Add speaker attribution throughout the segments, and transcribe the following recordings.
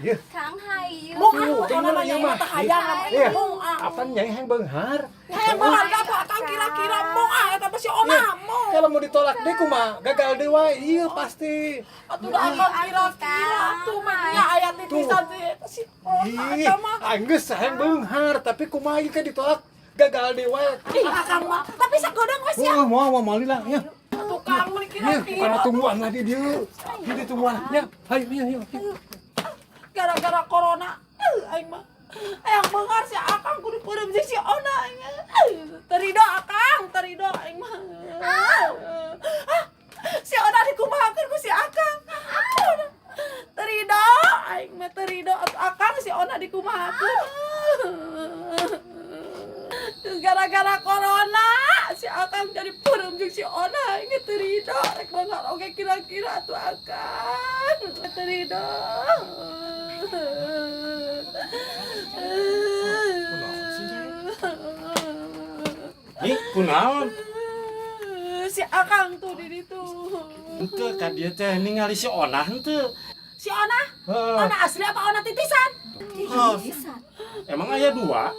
Speaker 1: Iya.
Speaker 2: Kang hayu.
Speaker 3: Mung ah, pokona mah nyai mah teh hayang
Speaker 1: Iya.
Speaker 3: mung ah.
Speaker 1: Apa nyai hayang beunghar?
Speaker 3: Hayang beunghar ka atuh Akang kira-kira mung ah eta mah si Ona mung.
Speaker 1: Kalau mau ditolak deh kumaha? Gagal deui wae. Iya pasti.
Speaker 3: Atuh da Akang kira-kira tuh mah nya aya titisan teh eta si Ona
Speaker 1: Ih,
Speaker 3: eta mah.
Speaker 1: anggeus hayang beunghar tapi kumaha ieu kan ditolak gagal deui wae.
Speaker 3: Ih, Akang mah tapi sagodang we sia.
Speaker 1: Wah, moal moal malila ya.
Speaker 3: Tukang mah
Speaker 1: Ya,
Speaker 3: kira-kira.
Speaker 1: karena tungguan lah di dieu. Di tungguan ya. Hayu, hayu, hayu.
Speaker 3: Gara-gara corona aing mah hayang beunghar si Akang kudu peureum jeung si Ona aing. Terido Akang, terido aing mah. Ah, si Ona dikumahakeun ku si Akang. Terido aing mah terido atuh Akang si Ona dikumahakeun. Gara-gara corona si Akang jadi peureum jeung si Ona aing terido rek beunghar oge kira-kira atuh Akang. Terido.
Speaker 4: Nih, kunaon?
Speaker 3: Si Akang tuh di ditu.
Speaker 4: Henteu ka dieu teh ningali si Ona henteu.
Speaker 3: Si Ona?
Speaker 4: Heeh.
Speaker 3: Ona asli apa Ona titisan?
Speaker 4: Oh, emang aya dua?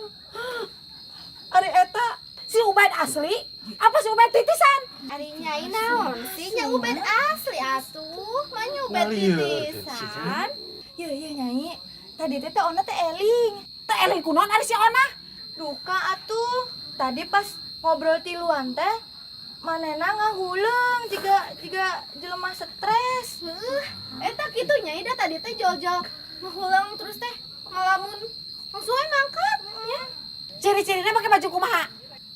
Speaker 3: Ari eta si Ubaid asli apa si Ubaid titisan?
Speaker 2: Ari nyai naon sih nya Ubed asli atuh. Mah Ubed titisan.
Speaker 5: Iya iya nyai. Tadi teh teh Ona teh eling.
Speaker 3: Teh eling kunaon ari si Ona?
Speaker 5: Duka atuh. Tadi pas ngobrol tiluan teh manena ngahuleung jiga jiga jelema stres.
Speaker 2: Heuh, eta kitu nyai da tadi teh jol-jol ngahulang terus teh ngalamun langsung we mangkat nya.
Speaker 3: Ciri-cirina pakai baju kumaha?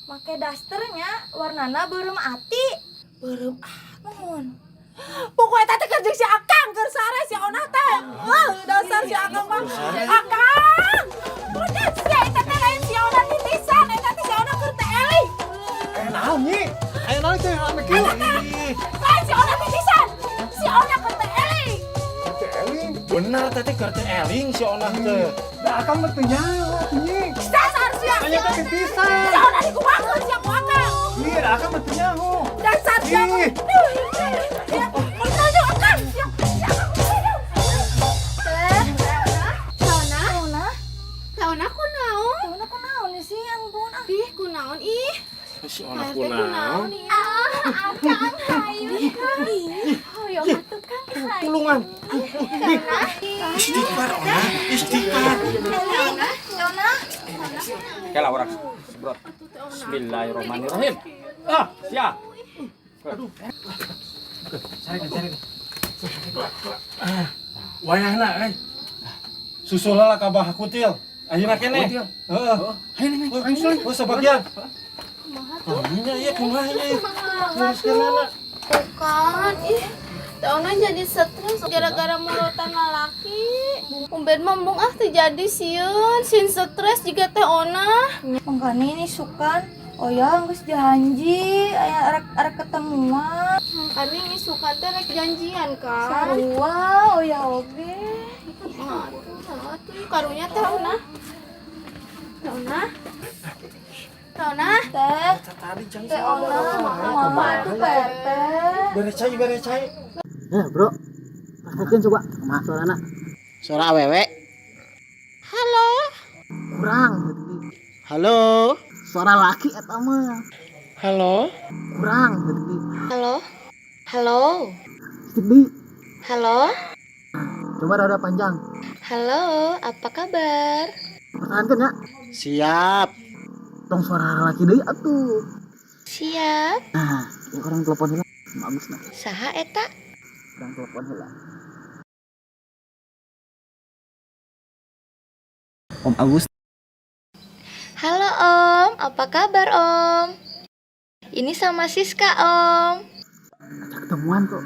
Speaker 5: Make dasternya warnana beureum ati.
Speaker 3: Beureum ah.
Speaker 5: Muhun.
Speaker 3: Pokoknya teh keur jeung si Akang keur sare si Ona teh. Wah, dasar si Akang mah. Akang. Pokoknya si eta teh lain si Ona titisan, eta teh si Ona keur teh eling.
Speaker 1: Aya naon nyi? Aya naon teh rame kieu?
Speaker 3: Lain si Ona titisan. Si Ona keur teh eling.
Speaker 1: Teh eling.
Speaker 4: Bener teh keur teh eling si Ona teh.
Speaker 1: Da akang mah teu nyaho nyi.
Speaker 3: Dasar sia.
Speaker 1: Aya teh titisan.
Speaker 3: Si Ona dikumahakeun sia ku Akang.
Speaker 1: Iya, da akang mah teu nyaho.
Speaker 3: Dasar sia.
Speaker 1: Ih.
Speaker 3: Ya, mau Akang. Sia.
Speaker 2: Teh. Saona?
Speaker 5: Ona,
Speaker 2: Saona kunaon?
Speaker 5: teh Ona kunaon sih ampun ah.
Speaker 2: Ih, kunaon ih?
Speaker 4: Si Ona
Speaker 2: Teh
Speaker 4: kunaon?
Speaker 2: ieu? Ah, Akang hayu. Hoyong atuh Kang hayu.
Speaker 4: Tulungan. Istighfar Ona, istighfar.
Speaker 5: Ona, Ona.
Speaker 6: Oke lah orang sebrot. Bismillahirrahmanirrahim. Ah, siap. Aduh.
Speaker 4: Cari cari. Wayahna euy. Susul lah ka Bah Kutil. Ayeuna keneh.
Speaker 6: Kutil.
Speaker 4: Heeh.
Speaker 6: Ayo neng, ayo susul.
Speaker 4: Oh, sabagian. Oh, nya ieu kumaha ieu? Nguruskeunana.
Speaker 2: Bukan, ih. Teh Ona jadi stres gara-gara morotan lalaki. Ubed mah embung ah teu jadi sieun, sin stres juga Teh Ona.
Speaker 5: Mangkana ini sukan. Oh ya, geus janji aya arek arek ketemuan.
Speaker 2: Makanya ini suka teh rek janjian kan.
Speaker 5: Sarua, oh ya oge.
Speaker 2: Aduh, atuh karunya Teh Ona. Teh Ona. Teh Ona.
Speaker 5: Teh,
Speaker 4: Tadi jang
Speaker 5: Teh Ona, mama tuh PRT.
Speaker 4: Bere cai, bere cai.
Speaker 7: Eh bro, praktekin coba. Kumaha suarana?
Speaker 8: Suara awewe.
Speaker 2: Halo.
Speaker 7: Kurang.
Speaker 8: Halo.
Speaker 7: Suara laki eta mah.
Speaker 8: Halo.
Speaker 7: Kurang.
Speaker 2: Halo. Halo.
Speaker 7: Sedikit deui.
Speaker 2: Halo.
Speaker 7: Coba rada panjang.
Speaker 2: Halo, apa kabar?
Speaker 7: Pertahankan ya.
Speaker 8: Siap.
Speaker 7: Tong suara laki deui atuh.
Speaker 2: Siap.
Speaker 7: Nah, ya orang telepon heula. Bagus nah.
Speaker 2: Saha eta?
Speaker 7: Orang telepon heula. Om Agus.
Speaker 2: Halo Om, apa kabar Om? Ini sama Siska Om.
Speaker 7: Ajak ketemuan kok.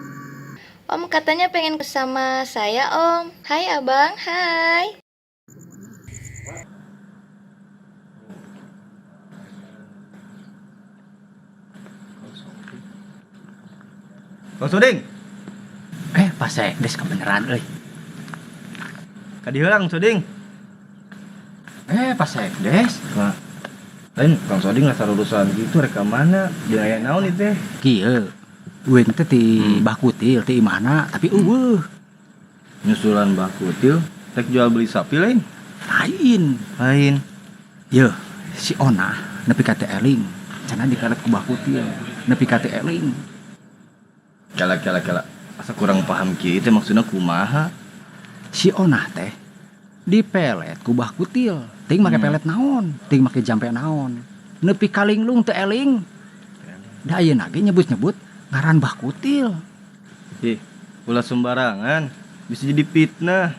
Speaker 2: Om katanya pengen bersama saya Om. Hai Abang, hai.
Speaker 9: Bang Soding,
Speaker 6: Eh, pas Sekdes kebenaran euy.
Speaker 9: ka dieu Kang Soding.
Speaker 6: Eh, pas Sekdes.
Speaker 9: Nah, lain Kang Soding nggak urusan gitu rek ka mana? Jeung aya naon ieu teh?
Speaker 6: Kieu. Uing teh ti Bah Kutil ti imahna tapi eueuh.
Speaker 9: Nyusulan Bah Kutil. Rek jual beli sapi lain?
Speaker 6: Lain.
Speaker 9: Lain.
Speaker 6: Yeuh, si Ona nepi ka teu eling. Cenah dikaret ku Bah Kutil. Nepi ka teu eling.
Speaker 9: Kela kela kela. Asa kurang paham kieu teh maksudna kumaha?
Speaker 6: Si Onah teh dipelet ku Bah Kutil. Ting make pelet naon, ting make jampe naon. Nepi ka linglung teu eling. Da ayeuna ge nyebut-nyebut ngaran Bah Kutil.
Speaker 9: Ih, ulah sembarangan. Bisa jadi fitnah.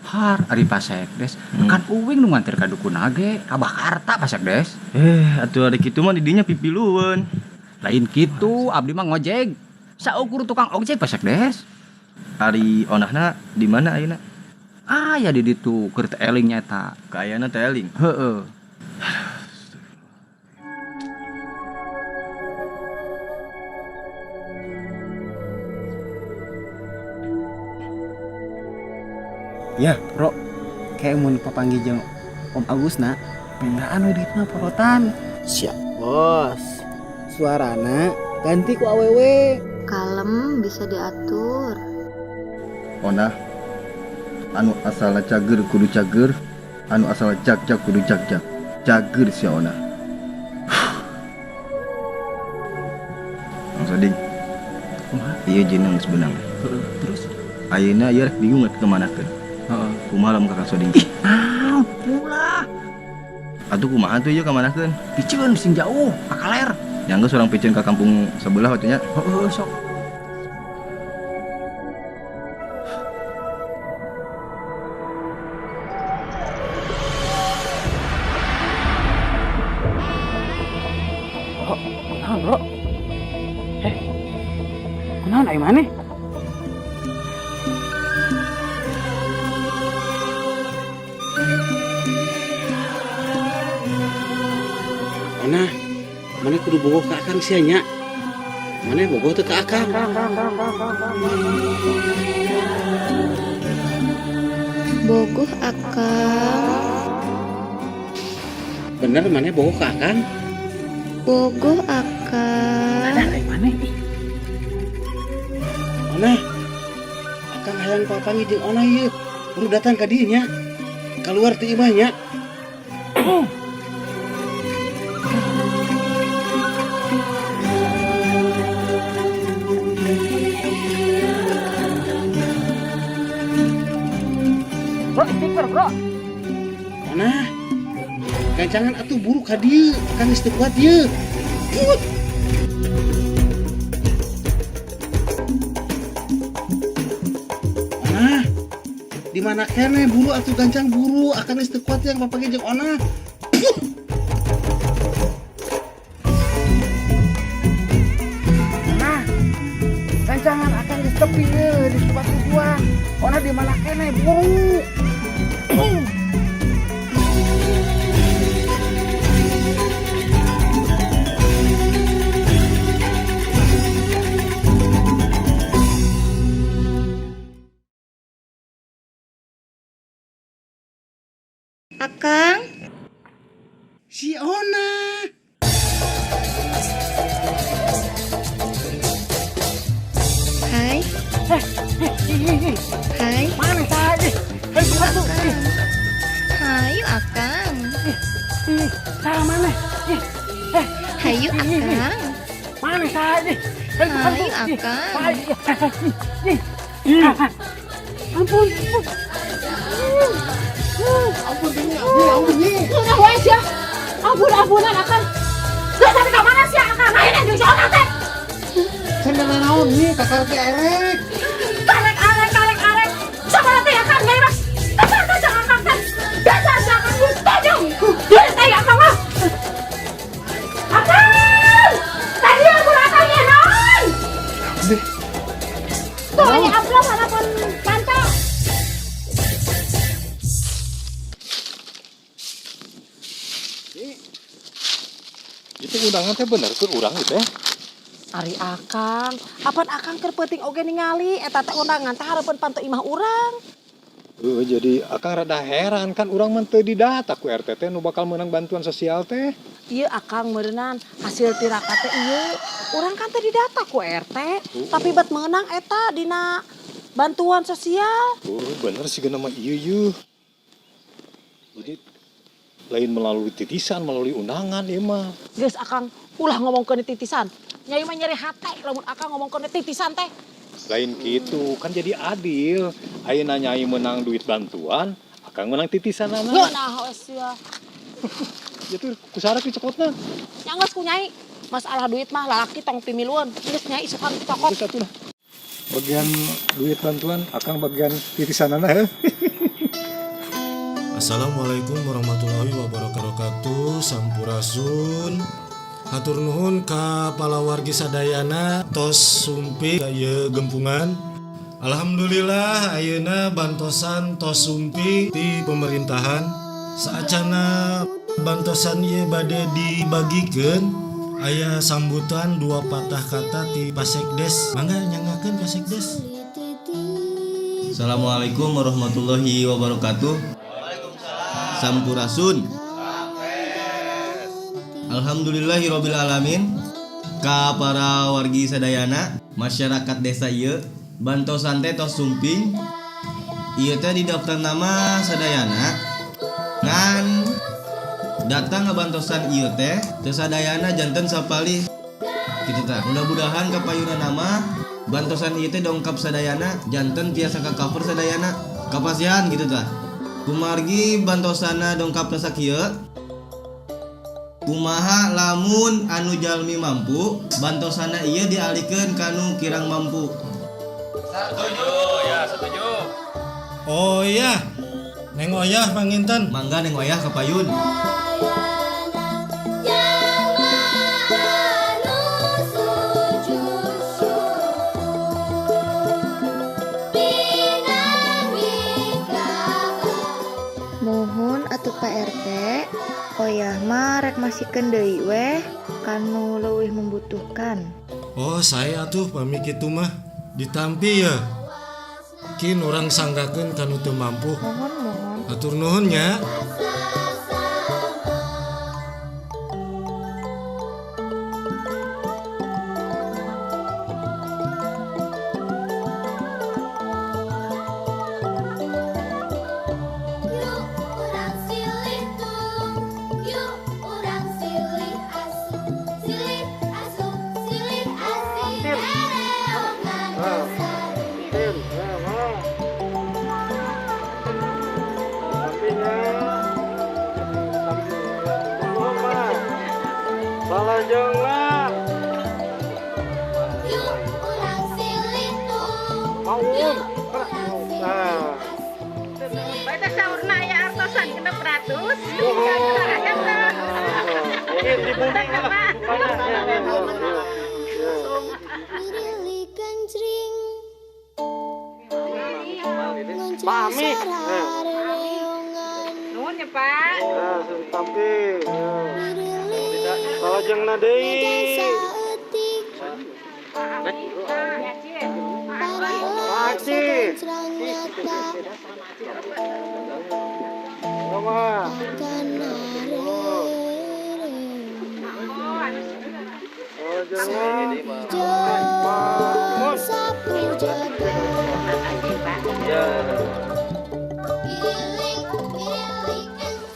Speaker 6: Har, ari Pak Sekdes, kan uing nu nganter ka dukun ge, ka Bah Karta Pak Sekdes.
Speaker 9: Eh, atuh ari kitu mah di dinya pipilueun.
Speaker 6: Lain kitu, abdi mah ngojek. Saukur tukang ojek Pak Sekdes.
Speaker 9: Ari onahna di mana ayeuna?
Speaker 6: Aya di ditu keur teu eling nya eta.
Speaker 9: Kaayana teu eling.
Speaker 6: Heeh.
Speaker 7: Ya, bro. Kayak mun papanggih jeung Om Agus na, pindahan we duitna porotan.
Speaker 8: Siap, bos. Suarana ganti ku awewe.
Speaker 10: Kalem bisa diatur.
Speaker 9: Onah anu asal cager kudu cager, anu asal jag-jag kudu jag-jag. Cager sia Onah. Mang Soding.
Speaker 6: Kumaha?
Speaker 9: Ieu jeung geus beunang.
Speaker 6: Heeh, terus?
Speaker 9: Ayeuna ieu rek bingung rek kemanakeun.
Speaker 6: Heeh.
Speaker 9: Kumaha lamun ka Kang Soding?
Speaker 6: Ih, naon ulah.
Speaker 9: Atuh kumaha tuh ieu kamanakeun?
Speaker 6: Piceun sing jauh, ka kaler.
Speaker 9: Yang geus urang piceun ka kampung sebelah atuh nya.
Speaker 6: Heeh, sok.
Speaker 7: Bro, kunaon, bro? Eh, kunaon ai maneh?
Speaker 8: Ona, maneh kudu bogoh ka Akang sia nya. Maneh bogoh teu ka Akang?
Speaker 10: Bogoh Akang.
Speaker 8: Bener maneh bogoh ka Akang?
Speaker 10: Bogoh Akang.
Speaker 7: Ada ai maneh?
Speaker 8: Ona, Akang hayang papanggih jeung Ona ieu. Buru datang ka dieu nya. Keluar ti imah nya.
Speaker 7: Bro, istighfar, bro.
Speaker 8: Ona, gancangan atuh buru ka dieu. Akang geus teu kuat ieu. Put. Ona, di mana keneh buru atuh gancang buru. Akang geus teu kuat yang papanggih jeung Ona. Put.
Speaker 7: Nah, gancangan Akang geus tepi ieu di tempat tujuan. Ona di mana keneh buru.
Speaker 10: Akang.
Speaker 8: Si Ona.
Speaker 10: Hai. Hai.
Speaker 7: Mana saja? Hei, satu.
Speaker 10: Akang. Hayu Akang.
Speaker 7: Ih, salah mana? Ih,
Speaker 10: Hayu Akang.
Speaker 7: mana saja? Hei,
Speaker 10: Hayu Akang.
Speaker 7: Ampun, ampun.
Speaker 8: Ampun ini, ampun, ampun ini.
Speaker 3: Udah wae sia. Ampun-ampunan Akang. Geus tapi ka mana sia Akang? Ayeuna jeung si Ona teh.
Speaker 8: Cenah naon nih kakar teh erek.
Speaker 3: Karek arek karek arek. Sabaraha teh Akang bebas. Kasar kasar Akang teh. Dasar sia Akang geus tojong. Duit teh Akang mah. Akang! Tadi ampun Akang ya naon? Tuh ini amplop harapan panto.
Speaker 1: Itu undangan teh bener ke urang itu teh?
Speaker 3: Ari Akang, apan Akang keur peuting oge ningali eta teh undangan teh hareupeun panto imah urang.
Speaker 1: Heeh, jadi Akang rada heran kan urang mah teu didata ku RT teh nu bakal meunang bantuan sosial teh.
Speaker 3: Ieu Akang meureunan hasil tirakat teh ieu. Urang kan teu didata ku RT, tapi bet meunang eta dina Bantuan sosial.
Speaker 1: Oh, bener sih nama iya iya. Jadi lain melalui titisan, melalui undangan ieu mah.
Speaker 3: Geus Akang ulah ngomongkeun titisan. Nyai mah nyeri hate lamun Akang ngomongkeun titisan teh.
Speaker 1: Lain gitu, kan jadi adil. Ayeuna Nyai menang duit bantuan, Akang menang titisan anak.
Speaker 3: Ngeunah we sia.
Speaker 1: Itu ku saha dicokotna.
Speaker 3: Nya geus ku Nyai. Masalah duit mah lalaki tong pimiluan. Geus Nyai isukan cokot.
Speaker 1: Geus atuh lah. Bagian duit bantuan, Akang bagian titisanana ya.
Speaker 4: Assalamualaikum warahmatullahi wabarakatuh. Sampurasun. Hatur nuhun ka palawargi sadayana tos sumping ka ieu gempungan. Alhamdulillah ayeuna bantosan tos sumping ti pemerintahan. Saacana bantosan ieu bade dibagikeun, aya sambutan dua patah kata ti Pasekdes. Mangga nyanggakeun Pasekdes.
Speaker 9: Assalamualaikum warahmatullahi wabarakatuh. Sampurasun. Alhamdulillahirabbil alamin. Ka para wargi sadayana, masyarakat desa ieu, bantosan teh tos sumping. Ieu teh di daftar nama sadayana. Ngan datang ngabantosan ieu teh teu sadayana janten sapalih kitu tah. Mudah-mudahan kapayuna nama bantosan ieu teh dongkap sadayana janten tiasa ka cover sadayana kapasihan gitu tah. Kumargi bantosana dongkap sakieu, kumaha lamun anu jalmi mampu bantosana ieu dialihkeun kanu kirang mampu.
Speaker 11: Setuju ya, setuju.
Speaker 4: Oh iya, Neng Oyah panginten.
Speaker 9: Mangga Neng Oyah kapayun.
Speaker 5: Muhun atuh Pak RT, Oyah mah rek masihkeun deui weh kanu leuwih membutuhkan.
Speaker 4: Oh saya tuh pami kitu mah ditampi ya. Kin urang sanggakeun kanu teu mampu.
Speaker 5: Mohon mohon.
Speaker 4: Atur nuhun nya.
Speaker 10: Nuhun ya Pak.
Speaker 4: Tampi. Salajengna deui. Pakcik. Mama.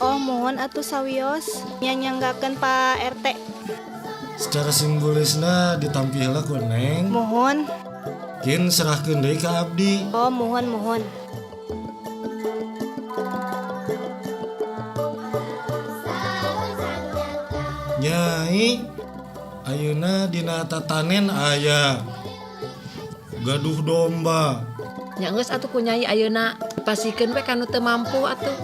Speaker 5: Oh mohon atuh sawios nyanyanggakeun Pak RT.
Speaker 4: Secara simbolisna ditampi heula ku Neng.
Speaker 5: Mohon.
Speaker 4: Kin serahkeun deui ka abdi.
Speaker 5: Oh mohon mohon.
Speaker 4: Nyai, ayeuna dina tatanen aya gaduh domba.
Speaker 3: Nya geus atuh ku Nyai ayeuna pasikeun we kanu teu mampu atuh.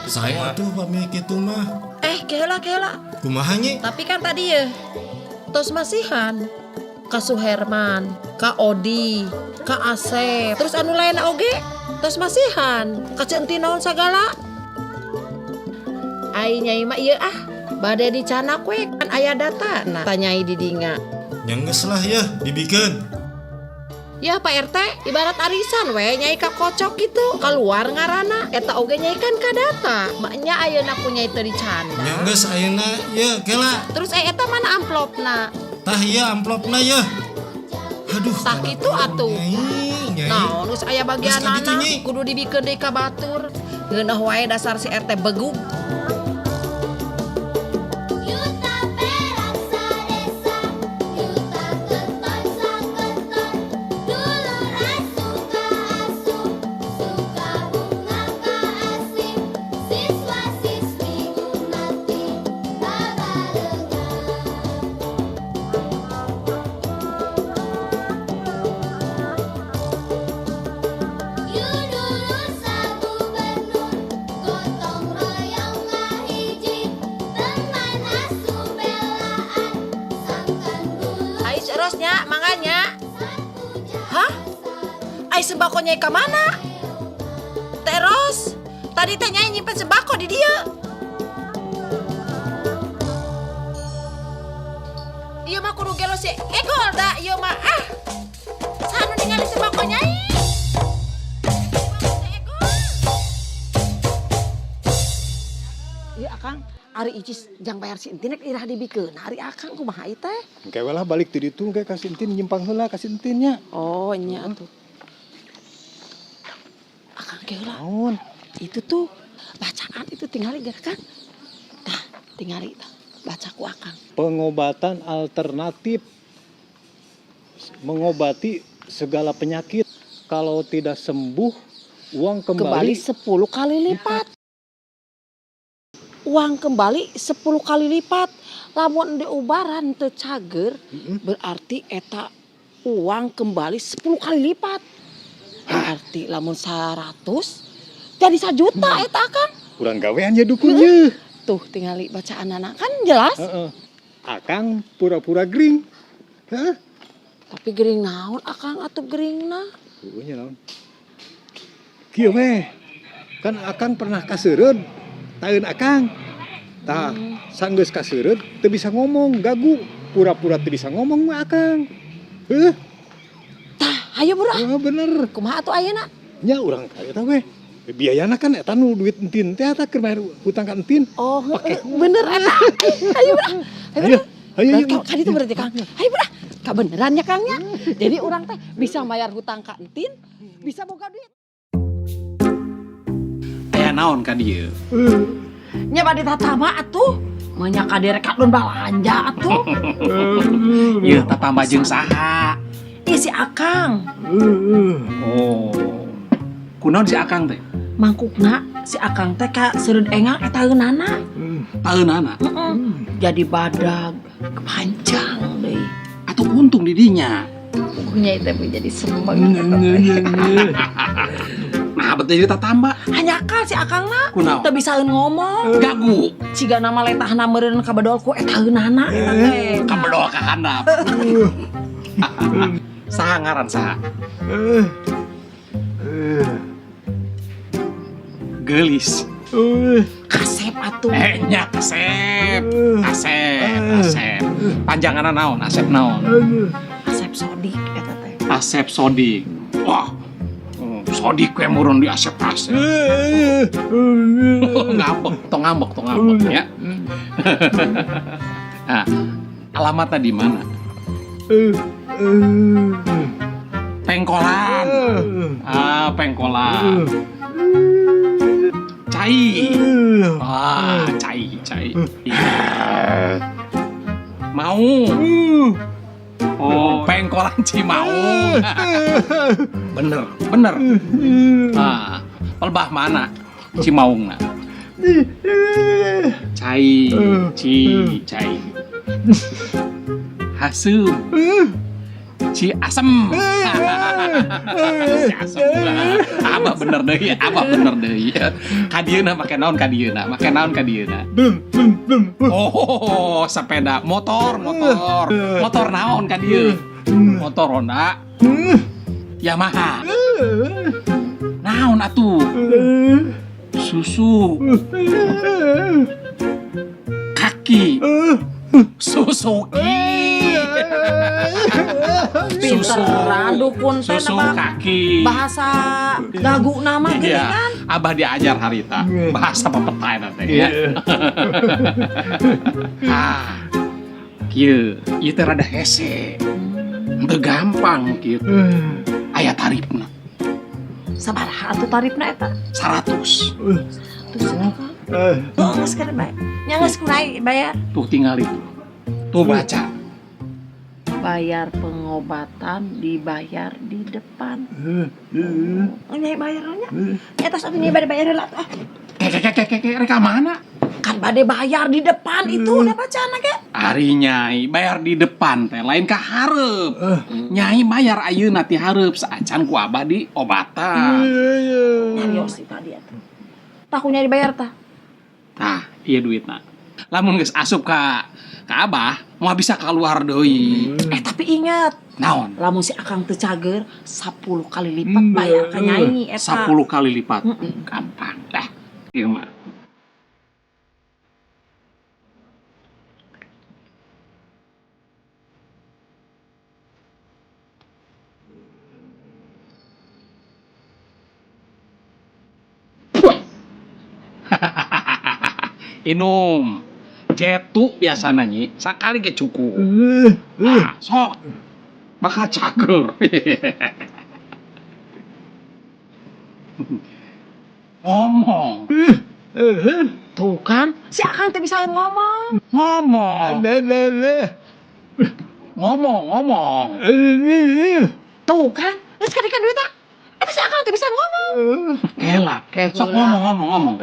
Speaker 4: Saya tuh pami kitu mah.
Speaker 3: Kela kela.
Speaker 4: Kumaha nyi?
Speaker 3: Tapi kan tadi ya tos masihan ka Suherman, ka Odi, ka Asep, terus anu lain oge tos masihan ka Centi naon sagala. Ai Nyai mah ieu ah bade dicanak we kan aya data nah tanyai di dinga.
Speaker 4: Nya geus lah ya dibikeun.
Speaker 3: Ya Pak RT, ibarat arisan we Nyai ka kocok gitu, keluar ngarana eta oge Nyai kan ka data. Maknya ayeuna ku Nyai teu dicanda.
Speaker 4: Nya geus ayeuna ye kela.
Speaker 3: Terus eta mana amplopna?
Speaker 4: Tah ieu amplopna ye. Aduh,
Speaker 3: Tah kitu atuh.
Speaker 4: Nyai, Nyai.
Speaker 3: Naon geus aya bagianana kudu dibikeun deui ka batur. Ngeunah wae dasar si RT begug. Ai terusnya manganya. Hah? Ai sembakonya ka mana? Teros, tadi teh nyai nyimpen sembako di dia. Ieu mah kudu gelo si egol da ieu mah ah. Sanu ningali sembako nyai. Ieu Akang, ari Icis jang bayar si Entin rek irah dibikeun. Ari Akang kumaha ieu teh?
Speaker 1: Engke we lah balik ti ditu engke ka si Entin nyimpang heula ka si Entin nya.
Speaker 3: Oh, nya atuh. Akang ke heula.
Speaker 1: Naon?
Speaker 3: Itu tuh bacaan itu tingali geura Kang. Tah, tingali tah. Baca ku Akang.
Speaker 1: Pengobatan alternatif mengobati segala penyakit. Kalau tidak sembuh, uang
Speaker 3: Kembali
Speaker 1: kembali
Speaker 3: 10 kali lipat. Uang kembali 10 kali lipat. Lamun diubaran teu cager, berarti eta uang kembali 10 kali lipat. Berarti lamun 100 jadi 1 juta eta Akang.
Speaker 1: Urang gawean ya dukun ye.
Speaker 3: Tuh tingali bacaan anak kan jelas.
Speaker 1: Heeh. Akang pura-pura gering. Hah?
Speaker 3: Tapi gering naon Akang atuh geringna?
Speaker 1: Heueuh nya naon. Kieu weh. Kan Akang pernah kaseureud taeun Akang. Tah, sanggeus kaseureud teu bisa ngomong, gagu. Pura-pura teu bisa ngomong mah Akang. Heuh.
Speaker 3: Tah, hayu bro.
Speaker 1: Heeh, bener.
Speaker 3: Kumaha atuh ayeuna?
Speaker 1: Nya urang ka eta weh. Biayana kan eta nu duit Entin teh eta keur bayar hutang ka Entin.
Speaker 3: Oh, heeh, bener eta. Hayu bro. Hayu bro.
Speaker 1: Hayu, hayu.
Speaker 3: Ka ditu berarti Kang. Hayu bro. Kabeneran ya Kang ya. Jadi urang teh bisa bayar hutang ka Entin, bisa boga duit.
Speaker 12: Aya naon ka dieu?
Speaker 3: Nya bade tatama atuh. Manya ka direk kadon balanja atuh.
Speaker 12: Ieu tatamba jeung saha?
Speaker 3: Ih si Akang.
Speaker 12: Oh. Kunaon si Akang teh?
Speaker 3: Mangkukna si Akang teh ka seureun engang eta eunana.
Speaker 12: Taeunana?
Speaker 3: Heeh. Jadi badag, panjang deui.
Speaker 12: Atuh untung di dinya.
Speaker 10: Punya itu jadi semeng.
Speaker 12: Nah, betul jadi tatamba.
Speaker 3: Hanyakal si Akang na.
Speaker 12: Kunaon?
Speaker 3: Teu bisaeun ngomong.
Speaker 12: Gagu.
Speaker 3: Ciga nama letahna meureun kabedol ku eta eunana eta teh.
Speaker 12: Kabedol ka handap. Saha ngaran saha? Geulis.
Speaker 3: Kasep atuh.
Speaker 12: Nya kasep. Asep, Asep. Panjanganna naon? Asep naon?
Speaker 3: Asep Sodik eta teh.
Speaker 12: Asep Sodik. Wah. Sodik we murun di Asep Asep. Ngambek, tong ngambek, tong ngambek ya. Nah, alamatnya di mana? Pengkolan. Ah, Pengkolan. Cai. Wah, cai, cai. Mau. Oh, Pengkolan Cimaung. Bener, bener. Ah, pelbah mana? Cimaungna. Cai, ci, cai. Haseum. Ci asem. Si asem. Abah bener deui, abah bener deui. Ka dieuna make naon ka dieuna? Make naon ka dieuna? Oh, sepeda, motor, motor. Motor naon ka dieu? Motor Honda. Yamaha. Naon atuh? Susu. Kaki. Suzuki.
Speaker 3: Pinteran dukun teh
Speaker 12: Susu
Speaker 3: nama
Speaker 12: kaki.
Speaker 3: Bahasa gagu nama gini
Speaker 12: Iya,
Speaker 3: kan.
Speaker 12: Abah diajar harita bahasa pepetai nanti ya. Ah, kieu, ieu teh rada hese. Teu gampang kieu. Aya tarifna.
Speaker 3: Sabaraha atuh tarifna eta?
Speaker 12: 100.
Speaker 3: Terus Akang. Oh, geus kana bae. Nya geus kurai bayar.
Speaker 12: Tuh tinggal itu. Tuh baca.
Speaker 3: Bayar pengobatan dibayar di depan. Oh, nyai bayar nya. Nya tos atuh nyai bade bayar heula atuh.
Speaker 12: Kek kek kek kek rek ka mana?
Speaker 3: Kan bade bayar di depan itu udah bacaan ge.
Speaker 12: Ari nyai bayar di depan teh lain ka hareup. Nyai bayar ayeuna ti hareup saacan ku abah di obatan.
Speaker 3: Nyarios sih tadi atuh. Tah ku nyai dibayar tah.
Speaker 12: Tah, iya duitna. Lamun geus asup ka abah, moal bisa keluar deui.
Speaker 3: Tapi ingat,
Speaker 12: Naon?
Speaker 3: Lamun si Akang teu cager 10 kali lipat bayar ka nyai eta.
Speaker 12: 10 kali lipat. Gampang dah. Ieu mah. Inum. Cetu biasana nyi, sakali ge cukup. Ah, sok. Bakal cager. Ngomong.
Speaker 3: Tuh kan, si Akang teh bisa ngomong.
Speaker 12: Ngomong. Ngomong, ngomong.
Speaker 3: Tuh kan, geus kadikan duit tah. Eta si Akang teh bisa ngomong.
Speaker 12: Elak, sok ngomong, ngomong, ngomong.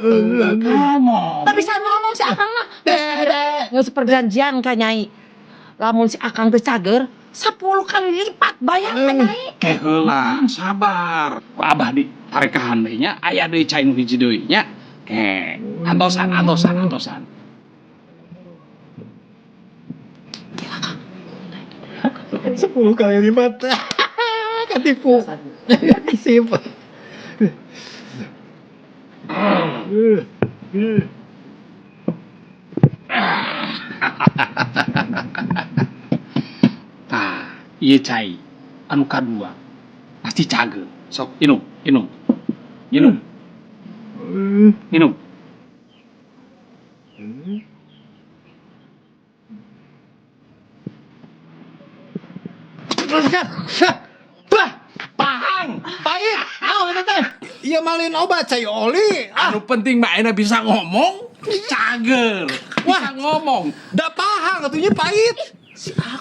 Speaker 12: Ngomong.
Speaker 3: Teu bisa ngomong si Akang lah. Geus perjanjian ka nyai. Lamun si Akang teu cager, 10 kali lipat bayar ka nyai.
Speaker 12: Ke heula, sabar. Ku abah di tarekahan deui nya, aya deui cai nu hiji deui nya. Ke, antosan, antosan, antosan.
Speaker 1: 10 kali lipat. Ketipu. Sip.
Speaker 12: Tah, ieu cai anu kadua. Pasti cager. Sok inum, inum. Inum. Minum.
Speaker 1: Bah, pahang, pahit. Naon eta teh? Ieu malin obat cai oli.
Speaker 12: Anu penting mah ayeuna bisa ngomong, cager. Bisa ngomong.
Speaker 1: Da pahang atuh nya pahit.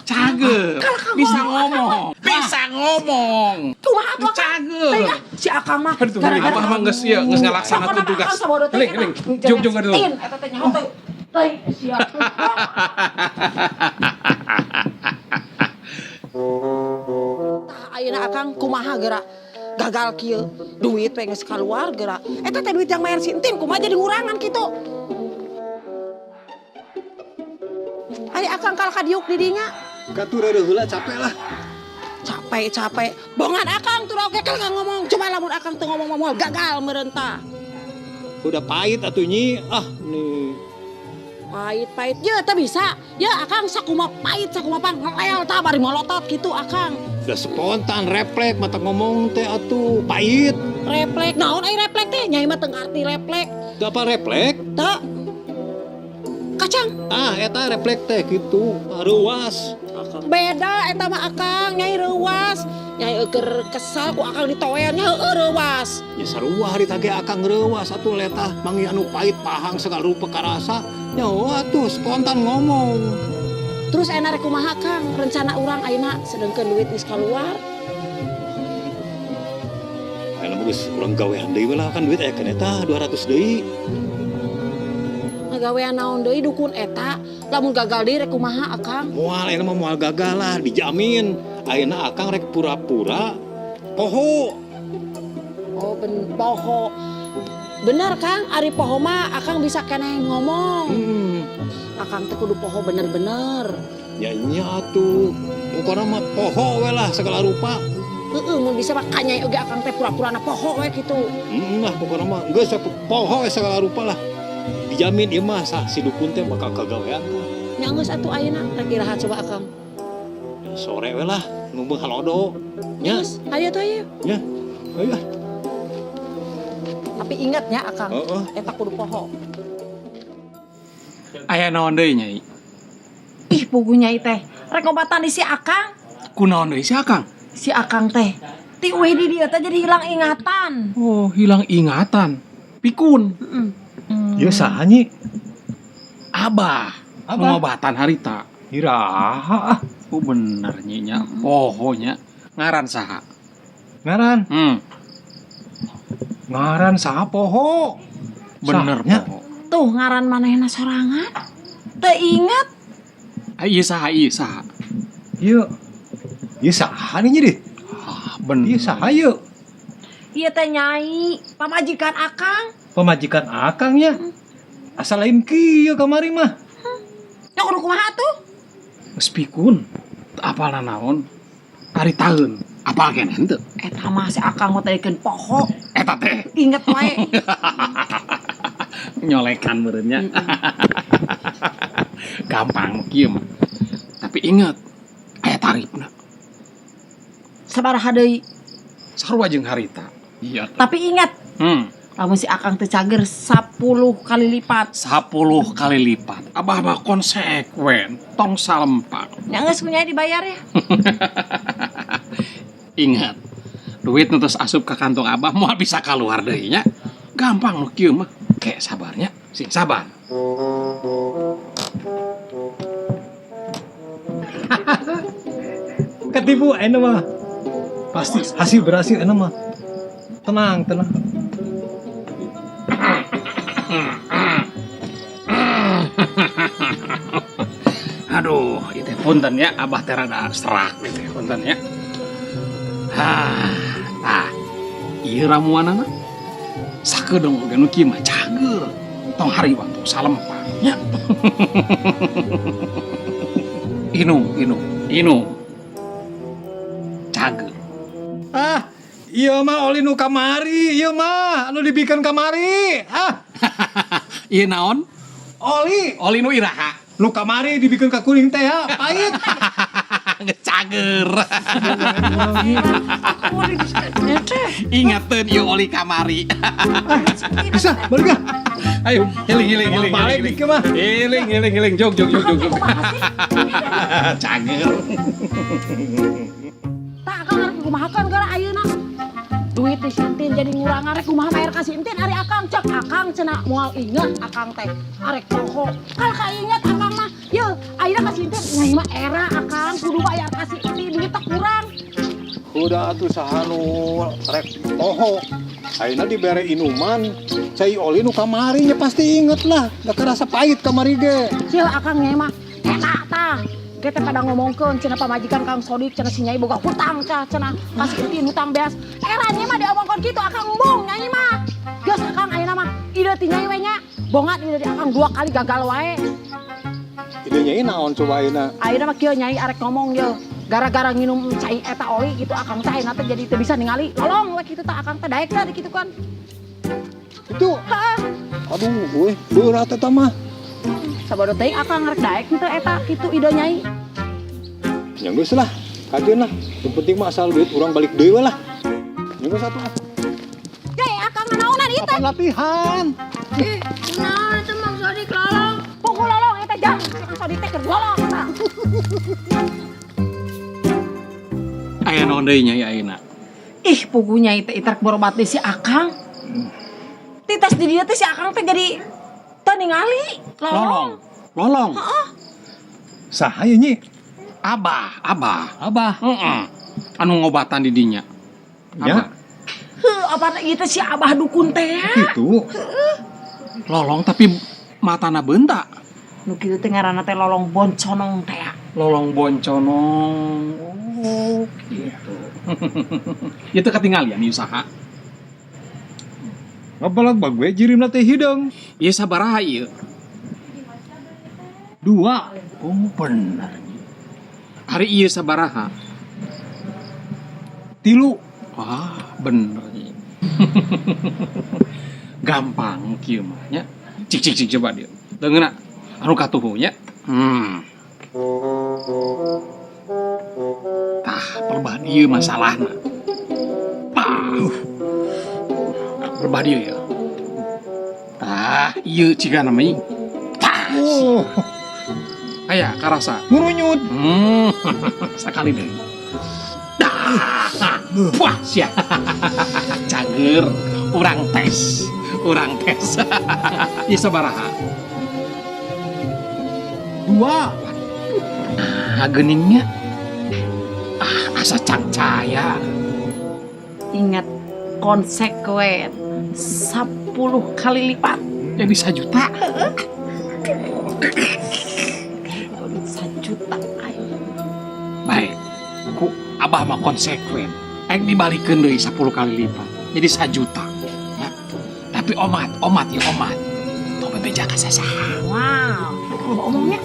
Speaker 12: Cager. Bisa ngomong. Bisa ngomong.
Speaker 3: Kumaha atuh Akang?
Speaker 12: Cager.
Speaker 3: Teh, ah, si Akang mah
Speaker 12: Aduh, abah mah geus ieu geus ngalaksanakeun tugas. Keling, keling. Jung jung dulu.
Speaker 3: Eta teh nyaho teh. Teh siap. Tah ayeuna Akang kumaha geura? Gagal kieu, duit we geus kaluar geura. Eta teh duit yang bayar si Entin kumaha jadi ngurangan kitu. Ari Akang kalah ka diuk di dinya.
Speaker 1: Katur heula capek lah.
Speaker 3: Capek-capek. Bongan Akang tur oge kalau nggak ngomong. Coba lamun Akang teu ngomong moal gagal meureun tah.
Speaker 1: Udah pahit atuh nyi. Ah, nih.
Speaker 3: Pahit-pahit. Ya teu bisa. Ya Akang sakumaha pahit sakumaha pang ngelel tah bari molotot gitu Akang.
Speaker 1: Udah spontan refleks mata ngomong teh atuh pahit.
Speaker 3: Refleks. Naon ai refleks teh? Nyai mah teu ngarti refleks.
Speaker 1: Teu apa refleks?
Speaker 3: Teu. Kacang.
Speaker 1: Ah, eta refleks teh gitu. Ruas.
Speaker 3: Beda eta mah Akang, nyai reuas. Nyai eueur kesal ku Akang ditoel nya heueuh reuas.
Speaker 1: Ya sarua hari tage Akang reuas atuh letah manggih anu pahit pahang segala rupa karasa. Nyawa atuh spontan ngomong.
Speaker 3: Terus ayeuna rek kumaha Kang? Rencana urang ayeuna sedengkeun duit geus kaluar.
Speaker 1: Ayeuna mah geus urang gawean deui we lah kan duit aya keneh tah 200 deui.
Speaker 3: Ngagawean naon deui dukun eta? Lamun gagal deui rek kumaha Akang?
Speaker 1: Moal ayeuna mah moal gagal lah dijamin. Ayeuna Akang rek pura-pura poho.
Speaker 3: Oh, ben poho. Bener Kang, ari poho mah Akang bisa keneh ngomong. Akang teh kudu poho bener-bener.
Speaker 1: Ya nya atuh. Pokona mah poho we lah segala rupa.
Speaker 3: Heeh, mun bisa mah ka nyai oge Akang teh pura-purana poho we kitu.
Speaker 1: Lah pokona mah geus we poho we segala rupa lah. Dijamin ieu mah sah si dukun teh bakal kagawean tah.
Speaker 3: Nya geus atuh ayeuna rek iraha coba Akang.
Speaker 1: Ya, sore we lah ngumpul halodo. Nya.
Speaker 3: Geus, ayo tuh ayo.
Speaker 1: Nya. Ayo.
Speaker 3: Tapi ingat ya Akang,
Speaker 1: Heeh.
Speaker 3: eta kudu poho.
Speaker 12: Aya naon deui nyai?
Speaker 3: Ih, puguh nyai teh. Rek ngobatan di si Akang.
Speaker 12: Kunaon deui si Akang?
Speaker 3: Si Akang teh Ti uih di dieu teh jadi hilang ingatan.
Speaker 12: Oh, hilang ingatan. Pikun.
Speaker 1: Ieu saha nyi?
Speaker 12: Abah.
Speaker 1: Abah.
Speaker 12: Pengobatan harita.
Speaker 1: Iraha ah.
Speaker 12: Oh bener nyi nya. Poho nya. Ngaran saha?
Speaker 1: Ngaran? Ngaran saha poho?
Speaker 12: Bener
Speaker 1: Sahnya?
Speaker 12: poho.
Speaker 3: Tuh ngaran manehna sorangan. Teu inget.
Speaker 12: Ah, ieu saha ieu saha?
Speaker 1: Ieu. Ieu saha nih nyi deh?
Speaker 12: Ah, bener.
Speaker 1: Ieu saha ieu?
Speaker 3: Ieu teh Nyai, pamajikan Akang.
Speaker 1: Pamajikan Akang nya. Asal lain kieu kamari mah.
Speaker 3: Nya kudu kumaha tuh?
Speaker 12: Geus pikun. Teu apal nanaon. Ari taeun. Apal keneh henteu?
Speaker 3: Eta mah si Akang mah tadikeun poho.
Speaker 12: Eta teh
Speaker 3: Inget wae.
Speaker 12: nyolekan meureun nya. Gampang kieu mah. Tapi inget, aya tarifna.
Speaker 3: Sabaraha deui?
Speaker 12: Sarua jeung harita. Iya.
Speaker 3: Tapi ingat, lamun si Akang teu cager 10 kali lipat.
Speaker 12: 10 kali lipat. Abah mah konsekuen, tong salempang.
Speaker 3: Nya geus ku Nyai dibayar ya.
Speaker 12: Ingat, duit nu tos asup ka kantong Abah moal bisa keluar deui nya. Gampang nu kieu mah. Kek sabarnya, sing sabar.
Speaker 1: Ketipu ayeuna mah. Pasti hasil berhasil ayeuna mah. Tenang, tenang.
Speaker 12: Aduh, ieu teh punten ya, Abah teh rada serak ieu teh punten ya. Hah, tah. Ieu ramuanana sakedeung oge nu kieu mah cager. Tong hariwang tong salempang nya. Inum, inum, inum. Cager.
Speaker 1: Ah, ieu mah oli nu kamari, ieu mah anu dibikeun kamari. Ah,
Speaker 12: Ieu naon?
Speaker 1: Oli.
Speaker 12: Oli nu iraha.
Speaker 1: Nu kamari dibikeun ka kuring teh ya, pahit.
Speaker 12: Cager. Ingetin ieu oli kamari.
Speaker 1: Bisa, balik ah.
Speaker 12: Ayo, healing healing healing.
Speaker 1: Balik
Speaker 12: healing.
Speaker 1: dikit mah.
Speaker 12: Healing healing healing jog jog jog jog. jog. Cager.
Speaker 3: Tah Akang arek kumahakeun geura ayeuna. Duit ti si Entin jadi ngurangan rek kumaha bayar ka si Entin ari Akang cek Akang cenah moal inget Akang teh arek poho. Kal kainget Akang mah yeuh ayeuna ka si Entin Nyai mah era Akang kudu bayar ka si Entin duit teh kurang.
Speaker 1: Udah atuh saha nu rek poho. Ayeuna dibere inuman, cai oli nu kamari nya pasti inget lah. Da kerasa pahit kamari ge.
Speaker 3: Sil Akang Nyai mah enak tah. Ge teh pada ngomongkeun cenah pamajikan Kang Sodik cenah si Nyai boga hutang cah cenah ka si Entin hutang beas. Era Nyai mah diomongkeun kitu Akang embung Nyai mah. Geus Akang ayeuna mah ide ti Nyai we nya. Bongat ide di Akang 2 kali gagal wae.
Speaker 1: Ide Nyai naon coba ayeuna?
Speaker 3: Ayeuna mah kieu Nyai arek ngomong ye. Gara-gara nginum cai eta oli gitu Akang teh ayeuna teh jadi teu bisa ningali. Lolong we kitu tah Akang teh daek teh kitu kan.
Speaker 1: Itu.
Speaker 3: Heeh.
Speaker 1: Aduh, euy, berat eta mah.
Speaker 3: Sabodo teuing Akang rek daek henteu eta kitu ide Nyai.
Speaker 1: Ya geus lah, kajeun lah. Yang penting mah asal duit urang balik deui we lah. Ya geus atuh.
Speaker 3: Yai Akang naonan ieu teh?
Speaker 1: Kapan latihan?
Speaker 2: Ih, naon itu Mang Sodik lolong.
Speaker 3: Pukul lolong eta jang. Kang Sodik teh keur lolong eta.
Speaker 12: Aya naon deui Nyai ayeuna?
Speaker 3: Ih, puguh Nyai teh itrek borobat deui si Akang. Titas di dieu teh si Akang teh jadi teu ningali lolong.
Speaker 12: Lolong.
Speaker 3: Heeh.
Speaker 1: Saha ye Nyi?
Speaker 12: Abah, Abah.
Speaker 6: Abah.
Speaker 12: Heeh. Anu ngobatan di dinya.
Speaker 1: Ya.
Speaker 12: Abah.
Speaker 3: Heuh, apa ieu teh si Abah dukun teh ya?
Speaker 1: Gitu.
Speaker 12: Lolong tapi matana beunta.
Speaker 3: Nu kitu teh ngaranna teh lolong bonconong teh ya.
Speaker 12: Lolong bonconong. Oh, gitu. Itu ketinggalan ieu saha?
Speaker 1: Ngabalak bag we jirimna teh hideung.
Speaker 12: Ieu sabaraha ieu?
Speaker 1: 2.
Speaker 12: Oh, bener. Hari ieu sabaraha?
Speaker 1: 3.
Speaker 12: Wah, bener. Gampang kieu mah nya. Cik cik cik coba dia. Deungeuna anu katuhu nya. Tah, perbah ieu masalahna. Tah. Perbah dieu ya. Tah, ieu ciga namanya. Tah.
Speaker 1: Oh.
Speaker 12: Aya karasa.
Speaker 1: Ngurunyut.
Speaker 12: Sakali deui. Dah. Wah, sia. Cager, urang tes. Urang tes. Ieu sabaraha?
Speaker 1: 2.
Speaker 12: Nah, geuningnya. Ah, asa cangcaya.
Speaker 3: Ingat konsekuen 10 kali lipat.
Speaker 12: Jadi 1 juta.
Speaker 3: Duit 1 juta ayo.
Speaker 12: Baik. Ku abah mah konsekuen. Aing dibalikeun deui 10 kali lipat. Jadi 1 juta. Ya. Tapi omat, omat ya omat. Tong bebeja ka sasaha.
Speaker 3: Wow, kalau omongnya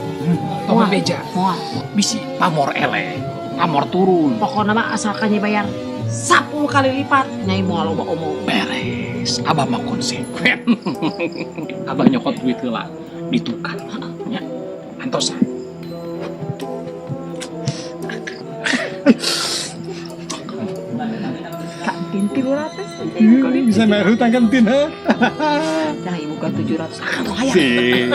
Speaker 12: Tong
Speaker 3: Wah.
Speaker 12: bebeja.
Speaker 3: Wah,
Speaker 12: Bisi pamor eleh, pamor turun.
Speaker 3: Pokoknya mah asalkan nyai bayar 10 kali lipat, nyai mau loba omong.
Speaker 12: Beres. Abah mah konsekuen. Abah nyokot duit heula ditukar. Ya. Antosan.
Speaker 3: Kak Tin 300.
Speaker 1: Bisa bayar hutang kan, Tin, ha?
Speaker 3: Nah, ibu kan 700. Akang tuh hayang.
Speaker 1: Sih.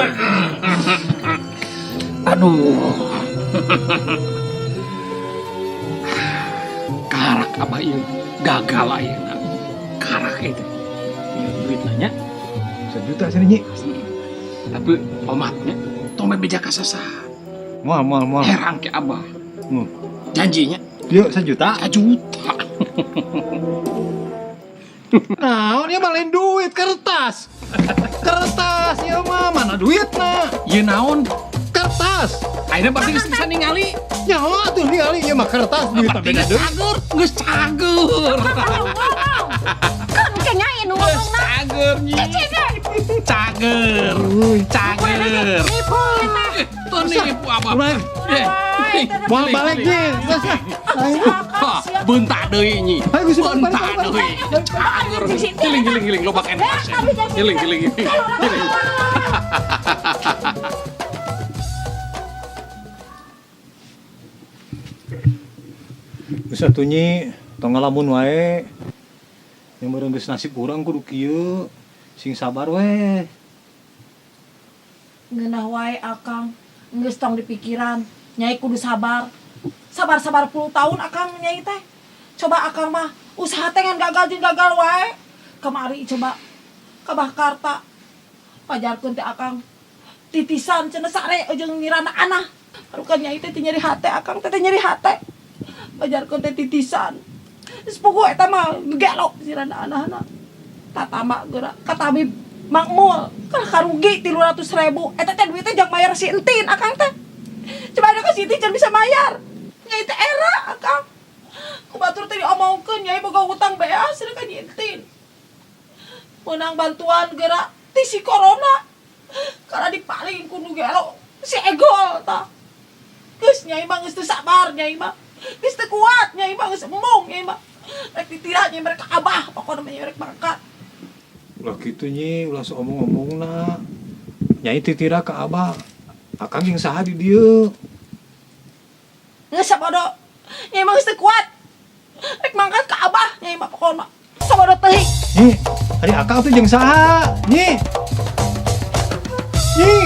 Speaker 12: Aduh. Karak abah ieu gagal ayeuna. Karak itu. Ieu duit nanya.
Speaker 1: 1 juta sini, Nyi.
Speaker 12: Tapi omatnya tong bebeja ka sasaha.
Speaker 1: Moal, moal, moal.
Speaker 12: Herang ke abah. Janjinya.
Speaker 1: Yuk, 1 juta.
Speaker 12: 1 juta.
Speaker 1: Nah, dia malah duit kertas. Kertas ya mah mana duit nah.
Speaker 12: Ieu naon?
Speaker 1: Kertas.
Speaker 12: Ayeuna berarti geus bisa ningali.
Speaker 1: Nyawa tuh ningali ieu mah kertas duit
Speaker 12: Berarti
Speaker 1: beda
Speaker 12: geus
Speaker 1: deui.
Speaker 12: cager, geus cager.
Speaker 10: Kan kayak nyai nu
Speaker 12: Geus
Speaker 10: ngomongna.
Speaker 12: cager nyi. Cager. Cager.
Speaker 10: Nipu.
Speaker 12: Tuh nipu abah. Eh,
Speaker 1: Moal balik nih. Geus ah.
Speaker 12: Hah, bentak deui nyi.
Speaker 1: Ayo, geus, balik,
Speaker 12: Bentak
Speaker 1: balik,
Speaker 12: deui. Cager. Giling giling giling loba keneh. Giling giling giling. Giling.
Speaker 1: Geus atuh Nyi, tong ngalamun wae. Yang meureun geus nasib urang kudu kieu. Sing sabar we.
Speaker 3: Ngeunah wae akang, geus tong dipikiran. Nyai kudu sabar. Sabar-sabar puluh tahun akang nyai teh. Coba akang mah usaha teh ngan gagal jeung gagal wae. Kamari coba ka Bah Karta. Pajarkeun teh akang. Titisan cenah sare jeung nyirana anah. Harukan nyai teh teu nyeri hate akang teh teu nyeri hate. Pajarkeun teh titisan. Geus puguh eta mah gelo sirana anahna. Tatama geura ka tabib Makmul kan karugi 300 ribu eta teh duitnya jang bayar si Entin akang teh. Coba ada ke si Entin can bisa bayar. Nyai teh era akang ku batur teh diomongkeun nyai boga utang beas cenah ka Nyi Entin menang bantuan geura ti si corona karena dipaling ku nu gelo si egol tah. Geus nyai mah geus teu sabar, nyai mah geus teu kuat, nyai mah geus embung, nyai mah rek ditira nyai mereka abah pokokna mah nyai rek mangkat.
Speaker 1: Ulah kitu Nyi, ulah sok omong-omongna. Nyai titira ka abah. Akang jeung saha di dieu?
Speaker 3: Geus sabodo. Nyai mah geus teu kuat. Rek mangkat ka abah nyai mah pokona. Sabodo teuing.
Speaker 1: Nyi, ari akang tuh jeung saha? Nyi. Nyi.